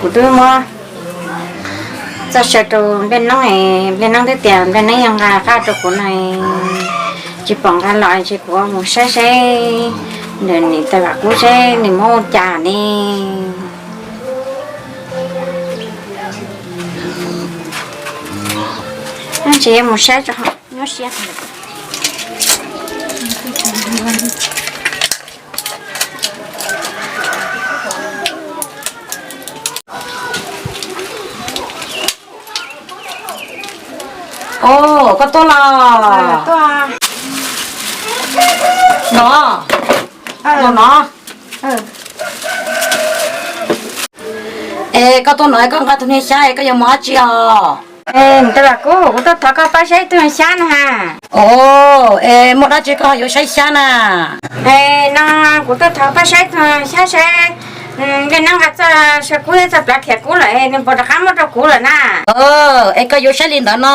Kuv twb muab txoj saw rau Npliaj Neeb, Npliaj Neeb twb tias Npliaj Neeb yuav nqa qab rau kuv no, tsis pom nqa los ces kuv mus saib saib ntawm niam tais Vam Kub seb nws muab ua cas ne. Ntshe yuav mus saib tso, nyob siab. Os, koj tuaj los? No, no no. Es koj tuaj no koj nqa tus niag xyab es koj yuav mus dab tsi os? Ntawd Vam Kub, kuv tuaj thov koj pab saib ib tug xyab na. Os, es muaj dab tsi koj yuav saib xyab na? No, kuv tuaj thov pab saib ib tug xyab saib, Npliaj Neeb nqa txoj saw kub thiab txoj plav khiav kub lawm, nws puas rov qab muab rau kuv lawm na? Es koj yuav saib li ntawd no,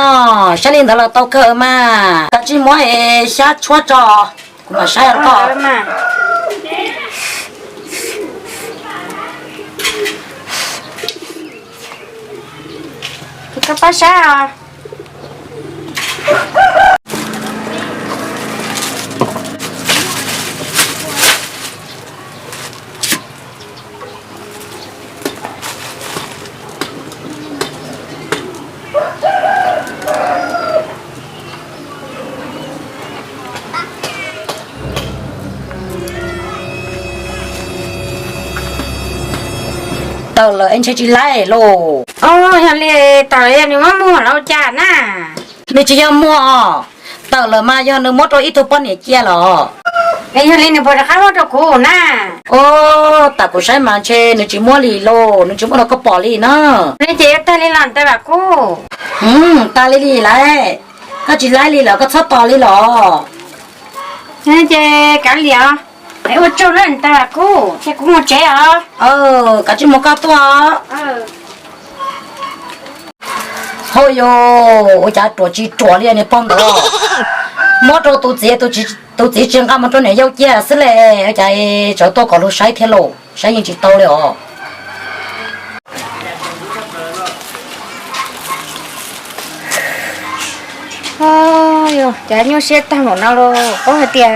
saib li ntawd los tau kawg mas. Koj tsis muab es xyab tshuab tso, kuv mam saib rau koj. Koj pab saib os. Tawm lawm es ntshe tsis laib lauj. Os, yog li tawm lawm yog nws muab muag los ua cas na? Nws tsis yog muag os, tawm lawm mas yog nws muab rau ib tug poj niam cia los. Es yog li nws puas rov qab muab rau kuv na? Os, tam kuv saib mas ntshe nws tsis muab li lauj, nws tsis muab rau koj pom li na. Li ces yuav tag li los ntawd Vam Kub? Tag li li lawm, koj tsis laib li lawm koj txhob tos li los. Ces kav liam os, es ua tsaug lawm ntawd Vam Kub, ces kuv mus tsev os. Kav tsij mus koj tuaj. Hauj yus, ua cas ruam tsis ruam li niag pog ntawd, muab rau tus txiv, tus txiv tsis nqa mus rau niam yau cia xwb li, ua cas tsawv tuaj kom luag saib thiab lauj, saib yeej tsis tau li os. Yog cas nyuaj siab tag npaum no los paub hais tias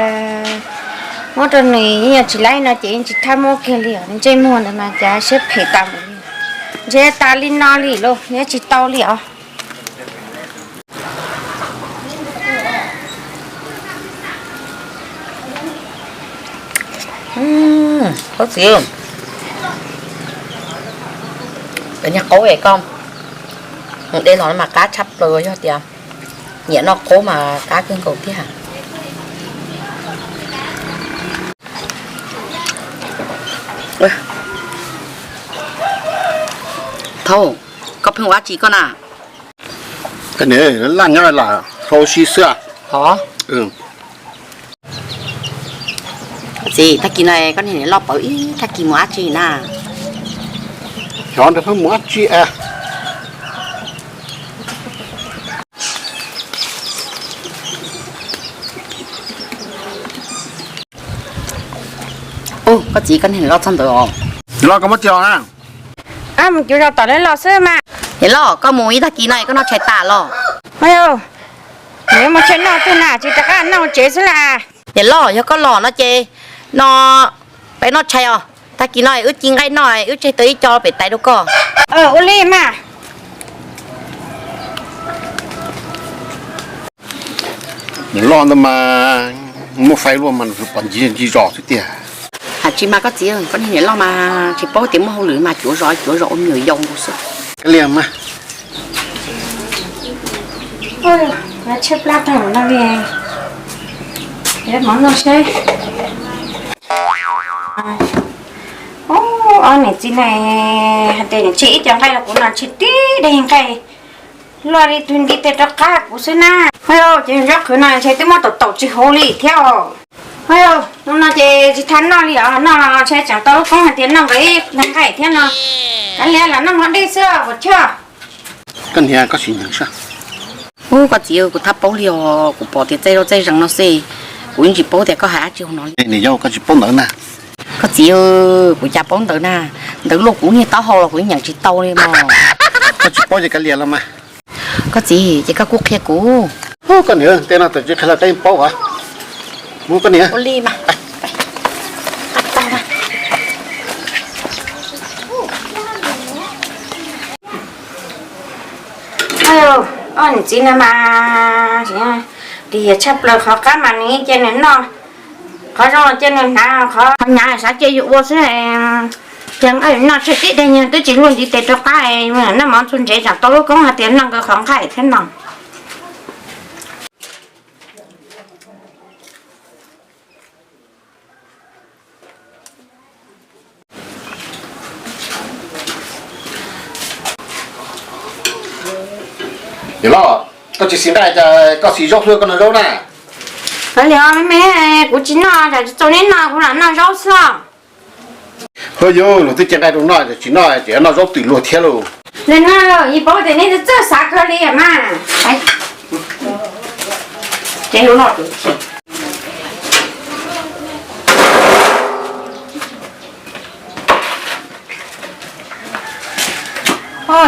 muab rau nws yeej yog tsis laib no ces yeej tsis thab muab kiag li os, ntsej muag ntawd mas cas siab phem tas npaum li. Ntshe tas li no li lauj, nws tsis tau li os. Koj txiv, cov niag qaub es koj de los mas qab tshaj plaws, yog tias nyiam noj qaub mas qab kawg nkaus thiab. Thaum koj pheej ua dab tsi koj na? Laj nyob lam hlau si xwb. Txiv, tag kis no koj niag niam loj pawv ib tag kis mus dab tsi na? Xyov nrog peb mus dab tsi a. Ub, koj txiv, koj niag niam loj txog ntawd os. Niam loj, koj muab tso na. Mus cuv zos tom lawv los xwb mas. Niam loj, koj mus ib tag kis no koj noj tshais tas los? Ua, yuav mus tshais noj twg na, tsis rov qab noj tsev xwb las. Niam loj, yog koj los no ces no peb noj tshais os. Tag kis no wb ci nqaij noj, wb tseg tau ib co pem tais rau koj. Ua li mas. Niam loj ntawd mas muaj fais luaj mas pom ncig ncig zos xwb tiag. Hais tsis mas koj txiv, koj niag niam loj mas tsis paub tias muaj hauj lwm mas cuav zos cuav zos ua me nyuam yaus nkaus xwb. Kab liag mas. Tshaib plab tag no li, hmov noj seb. Ob niam txiv no hais tias ntshe ib co nqaij rau kuv no ntshe tib daim nqaij loj li tug ntiv tes rov qab kuv xwb na. Ces zaub qhwv no ntshe twb muab taum taum tsis huv li thiab os. Hnub no ces tsis thab noj li os, noj los ntshe tseem tau lub koob hais tias noj nqaij thiab no. Kav liam los noj hmo dej xwb puas chawj. Koj niam, koj sim nyeem saib. Ub, koj txiv, kuv thab paub li os, kuv pom tias txaij zoj txaij zees no xwb, kuv yeej tsis paub tias koj hais dab tsi hauv no li. Niam yau, koj tsis paub ntawv na? Koj txiv, kuv cas paub ntawv na, Ntawv luaj kuv niag taub hau los kuv yeej nyeem tsis tau li mas. Koj tsis paub ces kav liam los mas. Koj txiv, ces koj kuj qhia kuv. Koj niam, tej no tawm tsis qhia los koj yeej paub as. Mus koj niam. Oj, niam txiv no mas lim hiam tshaj plaws, qhov qab mas nws cia nws noj, qhov zoo los cia nws hnav, qhov hnyav xav cia yus ua xwb. Ces nqaij noj tseg tib daim nyuag twb tsis luaj ntiv tes rau qab, noj mov ntxuag ntsev tsam tau lub koob hais tias noj nkawd qhov nqaij thiab no. Yawg loj, koj tsis siv nqaij cas koj siv zaub xwb koj noj zaub na? Ua li me me, kuv tsis noj, tsis txaus neb noj, kuv lam noj zaub xwb. Hos yog luag twb cia nqaij rau noj, tsis noj ces noj zaub twm luag thiab lauj. Nim no yus paub tias neb txawj xav kawg li mas.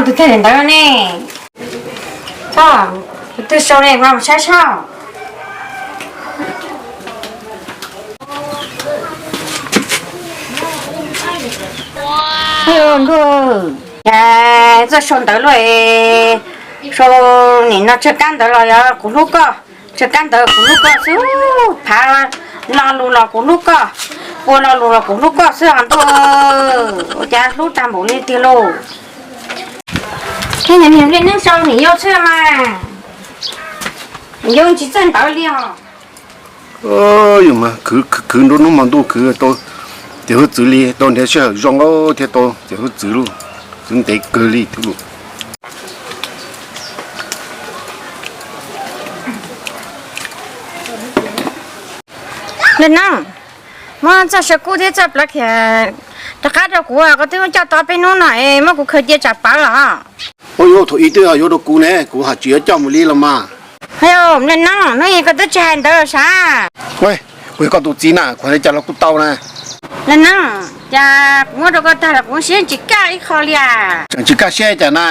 Tus twg ntawd ne? Tus twg sau ne, mus saib saib. Ntuj, txawj sau ntawv luaj. Sau nim no tsawg kab ntawv los yog kuv hlub koj, tsawg kab ntawv kuv hlub koj xwb. Phav lo lus los kuv hlub koj, pua lo lus los kuv hlub koj xwb os ntuj. Ua cas hlub tag npaum li tiag lauj. Niag Nplij Neeb sau nim yau xwb mas, nim yau tsis txawj ntawv li os. Yus mas khwv khwv nruab hnub hmo ntuj khwv tau ces hwj txwv li, tau nrhiav sij hawm zoo thiab tau ces hwj txwv lauj, txwv ntev kawg li thiab lauj. Nplij Neeb, muab txoj saw kub thiab txoj plav khiav rov qab rau kuv, koj twb coj tau peb hnub no es muab kuv khaws cia tsam pawv los. Ua yuav thaum ub twb yuav rau kuv ne, kuv haj tsis yuav coj mus li los mas. Nplij Neeb, hnub i koj twb tsis hais ntawd sav. Kuv yog koj tus txiv na, kuv hais li cas los kuj tau na. Nplij Neeb, cas kuv muab rau koj tag los kuv siab tsis kaj ib qho li as. Tseem tsis kaj siab cas na,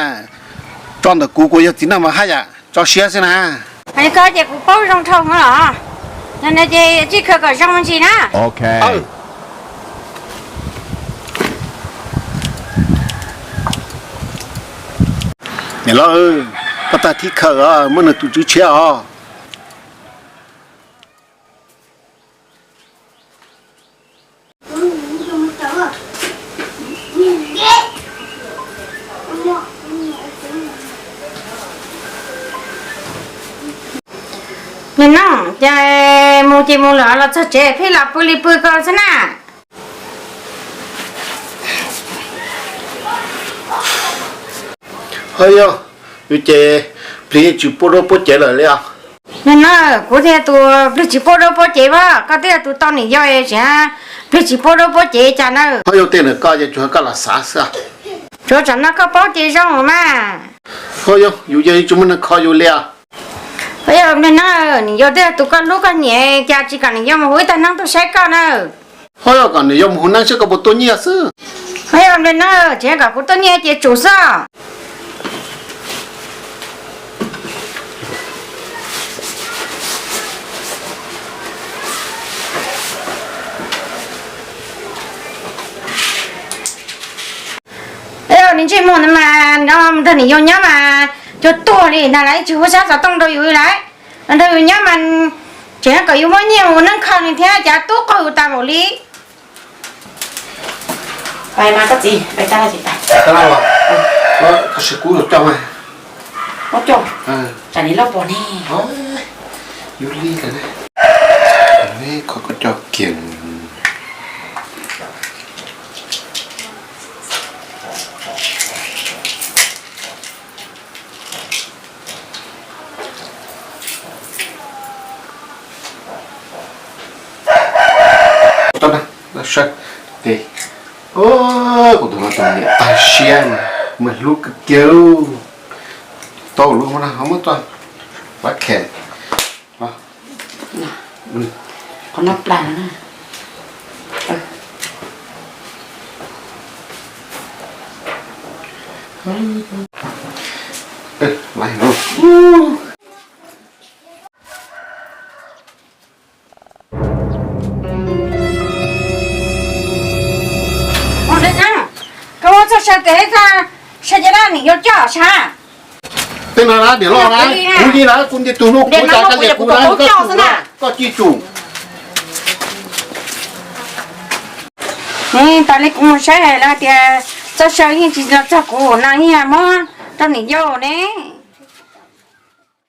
tso ntawm kuv, kuv yog txiv neej mas haj yam tso siab xwb na. Hais li koj ces kuv paub zoo dhau hwv los. Yog no ces tsij khaws kom zoo me ntsis na. Niam loj, koj tag thib khaws os, muab nws tus tswv tshiab os. Nplij Neeb, ces mus ces mus lawm los txog tsev pheej los pw li pw ko xwb na. Ho yog, yus ces plig yeej tsis puab duab puab cev lawm li os. Nplij Neeb, kuv thiaj tus plig tsis puab duab puab cev as, koj twb yog tus tau niam yau es tseem plig tsis puab duab puab cev cas na. Ho yog tej ntawm koj ces tsuas yog koj los xav xwb. Tsuav tsam no koj paub ces zoo mas. Ho yog, yus yeej tsis muaj neeg kho yus li os. Ho yog Nplij Neeb, niam yau twb yog tus koj hlub koj nyiam, cas tsis kom niam yau mus hu ib tag neeb tuaj saib koj na. Ho yog kom niam yau mus hu neeb saib koj puas tuaj nyiaj xwb. Ho yog Nplij Neeb, tseem kom kuv tuaj nyiaj ces tsum xwb. Ntsej muag ntawd mas nrog niam yau nyob mas cuag tuag li ntag lauj, tsis hu xyab xov tooj rau yus li lauj. Los nrog yus nyob mas tseem kom yus muab nyiaj mus ua neeb kho nws thiab, cas tub qaug yus tas npaum li. Kuv tus no tau niam tag siab mas, mas hlub kawg kiag. Tau lub no ho muab txoj pab khem. Qhov no plas na. Koj muab txoj saw tes, saw ces dab nim yuav coj sab. Tej no na, niam loj na, kuv li na, kuv nti tus hlub kuv tsa ka liam kuv na, koj tsum, koj tsum. Tas li kuv mus saib hais lawv tias txoj saw yeej tsis los txog kuv no, yeej muab rau niam yau ne.